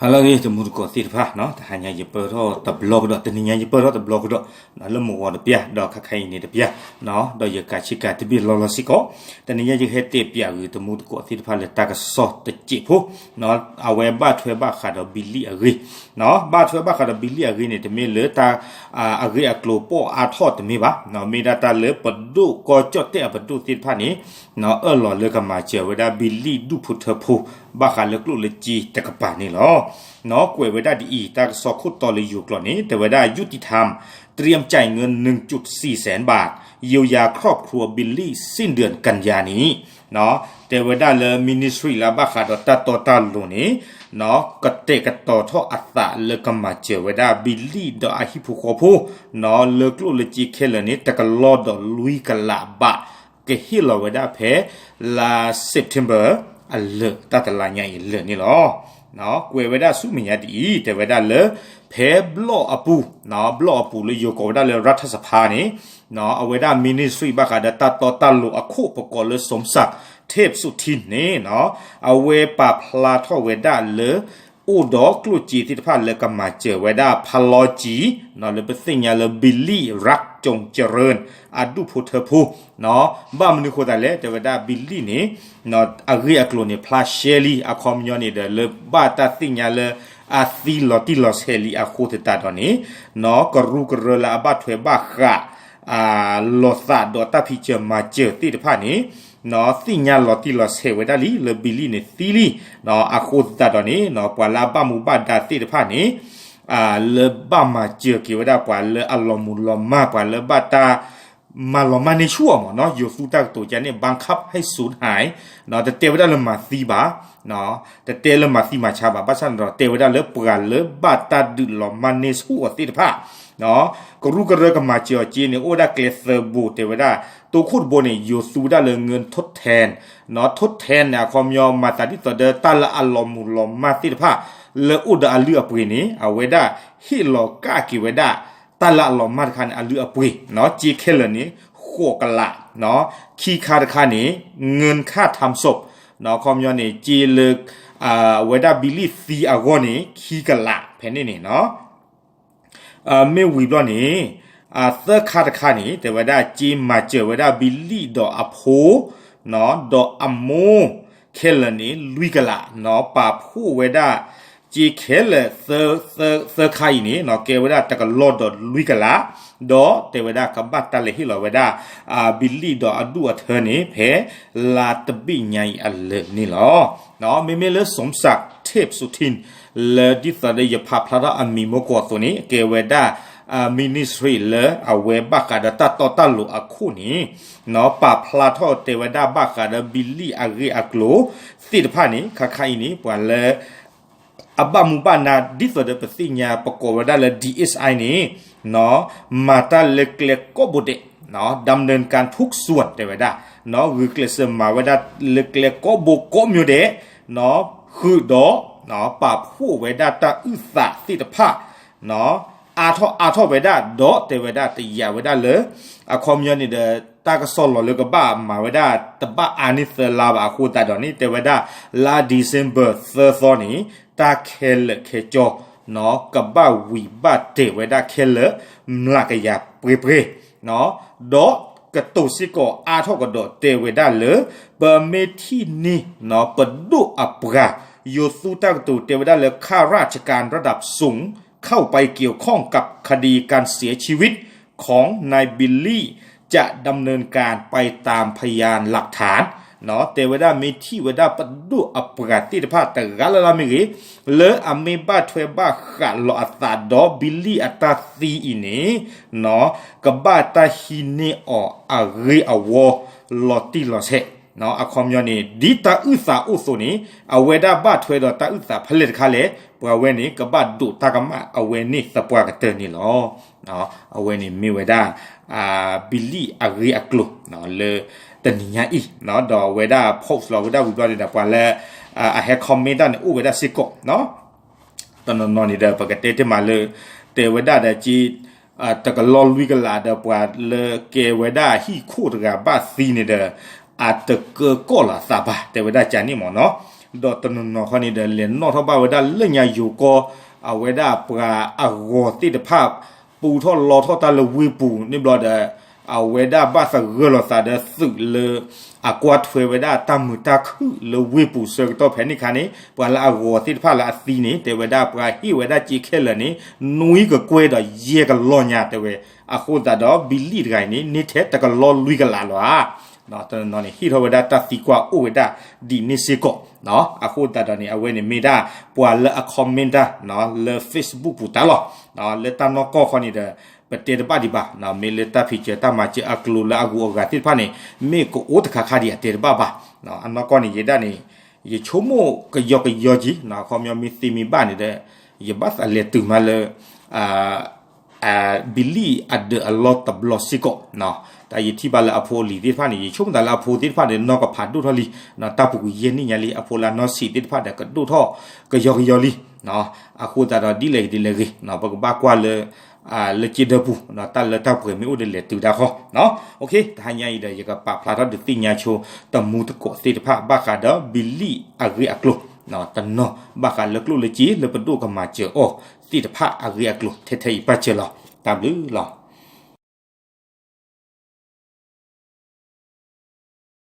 ဟါလၢအဂ့ၤ တံၤသကိးသ့ၣ်တဖၣ်, တဟါညါယပၢၢ်ထီၣ်တဘျီကဒီး, တနံၤညါယပၢၢ်ထီၣ်တဘျီကဒီး, လၢမုၢ်ဂီၤတပျၢ် ဒီးခါခါအံၤန့ၣ်တပျၢ်, ဒီးယကးဆ့ကၤတဘ့ၣ်လီၤလီၤစ့ၢ်ကီး, တနံၤညါယကဟဲတဲပၠးဂ့ၤ တံၤသကိးသ့ၣ်တဖၣ်လၢတၢ်ကစီၣ်တစဲးဖိ, အဝဲဘၣ်ထွဲဘၣ်ဃးဒီးဘံလံၣ်အဂ့ၢ်, ဘၣ်ထွဲဘၣ်ဃးဒီးဘံလံၣ်အဂ့ၢ်န့ၣ် တမ့ၢ်လၢတၢ် အဂ့ၢ်အကျိၤပီၣ်အါထီၣ်တမ့ၢ်ဘၣ်, မ့ၢ်ဒၣ်တၢ်လၢပဒိၣ်ကီၢ်ကၠီၣ်တဲၣ်အပဒိၣ်သ့ၣ်တဖၣ်န့ၣ် အၢၣ်လီၤလၢကမၤစၢၤဝဲဒၣ်ဘံလံၣ်ဒူၣ်ဖိထၢဖိ ဘၣ်ဃးလၢကျိၣ်လၢစ့တကပၤန့ၣ်လီၤ. ကွဲးဝဲဒၣ်ဒ်အံၤ, တၢ်ကစီၣ်ခိၣ်တီလၢယိၤကျိာ်န့ၣ် တဲဝဲဒၣ် ยุติธรรม เตรียมจ่ายเงิน หนึ่งจุดสี่แสนบาท เยียวยาครอบครัวบิลลี่สิ้นเดือนกันยานี้ တဲဝဲဒၣ်လၢ ministry လၢအဘၣ်ဃးဒီးတၢ်တီတၢ်လိၤန့ၣ် ကတဲာ်ကတီၤထီၣ်အသးလၢကမၤစၢၤဝဲဒၣ်ဘံလံၣ်ဒီးအဟံၣ်ဖိဃီဖိ လၢကျိၣ်လၢစ့ခဲလၢာ်န့ၣ် တကလီၢ်ဒီးလွံၢ်ကလးဘး, ကဟ့ၣ်လီၤဝဲဒၣ်ဖဲ လါ September အလၢာ် တၢ်တလါညါအံၤအလၢာ်န့ၣ်လီၤ. ကွဲးဝဲဒၣ်ဆူမဲာ်ညါဒ်အံၤ, တဲဝဲဒၣ်လၢ ဖဲဘျီၣ်အပူၤ, ဘျီၣ်အပူၤလၢယိၤကိးဝဲဒၣ်လၢ รัฐสภาန့ၣ် အဝဲဒၣ် ministry ဘၣ်ဃးဒီးတၢ်တီတၢ်လိၤအခိၣ် ပကိးလၢ สมศักดิ์ เทพสุทิน န့ၣ် အဝဲပာ်ဖျါထီၣ်ဝဲဒၣ်လၢ အိၣ်ဒီးကျိၣ်စ့သ့ၣ်တဖၣ်လၢကမၤစၢၤဝဲဒၣ်ဖးလီၤစံၤ လၢပသ့ၣ်ညါလၢဘံလံၣ် รักจงเจริญ အဒူၣ်ဖိထၢဖိ, ဘၣ်မနုၤဃိသတးလဲၣ် တဲဝဲဒၣ်ဘံလံၣ်န့ၣ် အဂ့ၢ်အကျိၤန့ၣ် ဖျါရှဲလံ အခီပညီန့ၣ်ဒီး လၢဘၣ်တၢ်သ့ၣ်ညါလၢအသံလီၤတံၢ်လီၤဆဲးလံအဃိသတးဒီးန့ၣ် ကရူၢ်ကရၢလၢအဘၣ်ထွဲဘၣ်ဃး လီၤသးဒီးတၢ်ဖံးစၢၤမၤစၢၤသ့ၣ်တဖၣ်န့ၣ် သ့ၣ်ညါလီၤတံၢ်လီၤဆဲးဝဲဒၣ်လံ လၢဘံလံၣ်န့ၣ်သံလံ, အဃိသတးဒီးန့ၣ် ပှၤလၢအဘၣ်မူဘၣ်ဒါသ့ၣ်တဖၣ်န့ၣ် လၢဘၣ်မၤစၢၤက့ၤဝဲဒၣ်ပှၤလၢအလီၤမုၢ်လီၤမၢ် ပှၤလၢဘၣ်တၢ် မၤလီၤမၢ်န့ၢ်ဆူၣ်အီၤမ့ၢ်နီၤ ယိၤသူတၢ်ကတိၤကန့ၣ် บังคับให้สูญหาย တတဲဝဲဒၣ်လၢမၤသံဘၣ်, တတဲလၢမၤသံမၤဆါဘၣ် ဘၣ်ဆၣ်န့ၣ်ဒီး တဲဝဲဒၣ်လၢပှၤလၢဘၣ်တၢ်ဒုးလီၤမၢ်န့ၢ်ဆူၣ်အီၤသ့ၣ်တဖၣ် ကရူၢ်ကရၢကမၤစၢၤအီၤက့န့ၣ် အိၣ်ဝဲဒၣ်ကျဲသၢဘိ တဲဝဲဒၣ် တိခိၣ်တဘိန့ၣ် ယိၤသူဝဲဒၣ်လၢ เงินทดแทน ทดแทน န့ၣ် အခီပညီမၤသးဒ်သိးဒီးတၢ်လၢအလီၤမုၢ်လီၤမၢ်သ့ၣ်တဖၣ် လၢအိၣ်ဒီးအလုၢ်အပှ့ၤန့ၣ် အဝဲဒၣ်ဟ့ၣ်လီၤကၣ်က့ၤဝဲဒၣ် တၢ်လၢအလီၤမၢ်တခါန့ၣ် အလုၢ်အပှ့ၤ စ့ခဲလၢာ်န့ၣ် ဃိးကလး ခံခါတခါန့ၣ် เงินค่าทำศพ အခီပညီန့ၣ် စ့လၢ အဝဲဒၣ်ဘံလံၣ်သံအဂီၢ်န့ၣ် ခံကလး ဖဲန့ၣ်န့ၣ်နီၤ မ့ၢ်ဝံၤဘျီန့ၣ် သၢခါတခါန့ၣ် တဲဝဲဒၣ်စ့မၤစၢၤဝဲဒၣ်ဘံလံၣ်ဒီးအဖိ ဒီးအမိၢ်ခဲလၢာ်န့ၣ် လွံၢ်ကလး ပာ်ဖှိၣ်ဝဲဒၣ် စ့ခဲလၢာ် သၢခါအံၤန့ၣ် ကဲဝဲဒၣ်တကလီၢ်ဒီးလွံၢ်ကလး ဒီးတဲဝဲဒၣ်ကဘၣ်တၢ်လဲၤဟ့ၣ်လီၤဝဲဒၣ် ဘံလံၣ်ဒီးအဒူၣ်အထၢန့ၣ် ဖဲလါတဘ့ၣ်ညါအံၤအလၢာ်န့ၣ်လီၤ. မ့မ့ၢ်လၢ สมศักดิ์ เทพสุทิน လၢဒ်သိးဒီးယဖးဖျါထီၣ်အမံၤမ့ၢ်ကီးအသိးန့ၣ် ကဲဝဲဒၣ် ministry လၢအဝဲဘၣ်ဃးဒီးတၢ်တီတၢ်လိၤအခိၣ်န့ၣ် ပာ်ဖျါထီၣ်တဲဝဲဒၣ်ဘၣ်ဃးဒီးဘံလံၣ်အဂ့ၢ်အကျိၤသ့ၣ်တဖၣ်န့ၣ် ခါခါအံၤန့ၣ် ပှၤလၢ အဘၣ်မူဘၣ်ဒါဒ်သိးဒီးပသ့ၣ်ညါ ပကိးဝဲဒၣ်လၢ DSI န့ၣ် မၤတၢ်လၢကျဲကိးဘိဒဲး ดำเนินการทุกส่วน တဲဝဲဒၣ် ဂုာ်ကျဲးစၢးမၤဝဲဒၣ်လၢကျဲကိးဘိကိးမံၤဒဲး ဃုာ်ဒီး ပာ်ဖှိၣ်ဝဲဒၣ်တၢ်အုၣ်သးသ့ၣ်တဖၣ် အါထီၣ်အါထီၣ်ဝဲဒၣ် ဒီးတဲဝဲဒၣ်တယာ်ဝဲဒၣ်လၢ အခီပညီန့ၣ်ဒီး တၢ်ကစီၣ်လီၤလၢကဘၣ်မၤဝဲဒၣ် တဘၣ်အါန့ၢ်သၢလါဘၣ်အဃိသတးဒီးန့ၣ် တဲဝဲဒၣ် လါ December သၢသီန့ၣ် တၢ်ခဲလၢာ်ခဲဆ့ ကဘၣ်ဝံၤဘၣ်တဲာ်ဝဲဒၣ်ခဲလၢာ်မျးကယၤပှဲၤပှဲၤ ဒီးကတိၤစ့ၢ်ကီးအါထီၣ်ကဒီးတဲဝဲဒၣ်လၢ ပမ့ၢ်ထံၣ်န့ၢ် ပဒိၣ်အပှၤ ယိၤသူတၢ်ကတိၤတဲဝဲဒၣ်လၢ ข้าราชการระดับสูง เข้าไปเกี่ยวข้องกับคดีการเสียชีวิตของนายบิลลี่ จะดำเนินการไปตามพยานหลักฐาน တဲဝဲဒၣ်မ့ၢ်ထံၣ်ဝဲဒၣ်ပဒိၣ်အပှၤသ့ၣ်တဖၣ်တဂၤလၢ်လၢ်မ့ၢ်ဂ့ၤ လၢအမ့ၢ်ဘၣ်ထွဲဘၣ်ဃးလီၤအသးဒီးဘံလံၣ်အတၢ်သံအံၤန့ၣ် ကဘၣ်တၢ်ဟံးန့ၢ်အီၤအဂ့ၢ်အဝီ လီၤတံၢ်လီၤဆဲး အခီပညီန့ၣ် ဒ်တၢ်အုၣ်သးအိၣ်အသိးန့ၣ် အဝဲဒၣ်ဘၣ်ထွဲဒီးတၢ်အုၣ်သးဖဲလဲၣ်တခါလဲၣ် ပှၤဝဲန့ၣ် ကဘၣ်ဒိးတၢ်ကမၣ်အဝဲန့ၣ်သပှၢ်ကတၢၢ်န့ၣ်လီၤ. အဝဲန့ၣ်မ့ၢ်ဝဲဒၣ် ဘံလံၣ်အဂ့ၢ်အကျိၤ လၢတနံၤညါအံၤ ဒီးအဝဲဒၣ် post လီၤဝဲဒၣ်ဝံၤဘျီန့ၣ်ဒီး ပှၤလၢ အဟဲ comment တၢ်န့ၣ်အိၣ်ဝဲဒၣ်စ့ၢ်ကီး တနီၤနီၤန့ၣ်ဒီး ပကတဲတ့ၢ်မးလၢ တဲဝဲဒၣ်ဒီးက့ တကလီၢ်လွံၢ်ကလးဒီးပှၤလၢကဲဝဲဒၣ်ဟံၣ်ခိၣ်တဂၤဘၣ်သံန့ၣ်ဒီး အတကၢကီၣ်လီၤအသးဘၣ် တဲဝဲဒၣ်ကန့ၣ်မ့ၢ်နီၤ. ဒီးတနီၤနီၤခီန့ၣ်ဒီး လဲၤနီၣ်ထီၣ်ဘၣ်ဝဲဒၣ်လၢညါယိၤကီၢ် အဝဲဒၣ်ပှၤအဂီၤသ့ၣ်တဖၣ် ပူထီၣ်လီထီၣ်တၢ်လၢဝ့ၢ်ပူၤန့ၣ်ဘျီဒီး အဝဲဒၣ်ဘၣ်သဂၢၢ်လီၤသးဒီးသုးလၢ အကွၢ်ထွဲဝဲဒၣ်တၢ်မုာ်တၢ်ခုၣ်လၢဝ့ၢ်ပူၤဆၢကတီၢ်ဖဲန့ၣ်အခါန့ၣ် ပှၤလၢအဂီၤသ့ၣ်တဖၣ်လၢအသံန့ၣ် တဲဝဲဒၣ်ပှၤဟ့ၣ်ဝဲဒၣ်စ့ခဲလၢာ်န့ၣ် နွံကကွဲၢ်ဒီးယဲၢ်ကလီၢ်ညါတဲဝဲ. အဃိသတးဒီး ဘံလံၣ်တဂၤအံၤန့ၣ် န့ၢ်ထဲတကလီၢ်လွံၢ်ကလးလီၤဧါ. တနီၤနီၤန့ၣ် ဟ့ၣ်ထီၣ်ဝဲဒၣ်တၢ်သံကွၢ်အိၣ်ဝဲဒၣ်ဒ်န့ၣ်စ့ၢ်ကီး. အဃိသတးဒီးန့ၣ် အဝဲန့ၣ်မ့ၢ်ဒၣ်ပှၤလၢအ comment တၢ်လၢ Facebook ပူၤတၢ်လီၤ. လၢတၢ်နီၢ်ကီၢ်ခီန့ၣ်ဒီး ပတဲတဘၣ်ဒံးဘၣ်, မ့ၢ်လၢတၢ်ဖံးစၢၤတၢ်မၤစၢၤအကျိၤလၢအဂုၤအဂၤသ့ၣ်တဖၣ်န့ၣ် မ့ၢ်ကအိၣ်တခါခါဒံးအတဲတဘၣ်ဘၣ်. အနီၢ်ကီၢ်န့ၣ် ယဲဒၣ်န့ၣ် ယဆိကမိၣ်ကယီကယီက့ၤ အခီပညီမ့ၢ်သ့မ့ၢ်ဘၣ်န့ၣ်ဒီး ယဘၣ်သးလဲၤတုၤမးလၢ ဘံလံၣ်အဒၢးအလီၢ်တဘျီစ့ၢ်ကီး. တၢ်ယထံၣ်ဘၣ်လၢအဖိအလံၤသ့ၣ်တဖၣ်န့ၣ် ယဆိကမိၣ်သးလၢအဖိသ့ၣ်တဖၣ်န့ၣ် နီၢ်ကဖးဒိၣ်ထီၣ်လံ, တၢ်ပူၤကွံာ်ယဲၢ်နံၣ်ညါလံ အဖိလၢအနီၢ်ဆံးသ့ၣ်တဖၣ်ဒီးကဒိၣ်ထီၣ်ကယီကယီလံ. အဃိသတးဒီးဒ်လဲၣ်ဂ့ၤဒ်လဲၣ်ဂ့ၤ ပကဘၣ်ကွၢ်လၢ လၢက့ဒၢပူၤ တၢ်လၢတၢ်ပှဲၤမ့ၢ်အိၣ်ဒီးလဲၤတုၤတၢ်ဃီ. တဟါညါအံၤဒီး ယကပာ်ဖျါထီၣ်ဒုးသ့ၣ်ညါဆိ တမူတကိးသ့ၣ်တဖၣ် ဘၣ်ဃးဒီးဘံလံၣ်အဂ့ၢ်အကျိၤ တနီၤ ဘၣ်ဃးလၢကျိၣ်လၢစ့လၢပဒိၣ်ကမၤစၢၤအီၤသ့ၣ်တဖၣ်အဂ့ၢ်အကျိၤ ထဲထဲအံၤဘၣ်စၢၤလီၤ. တၢ်ဘျုးလီၤ.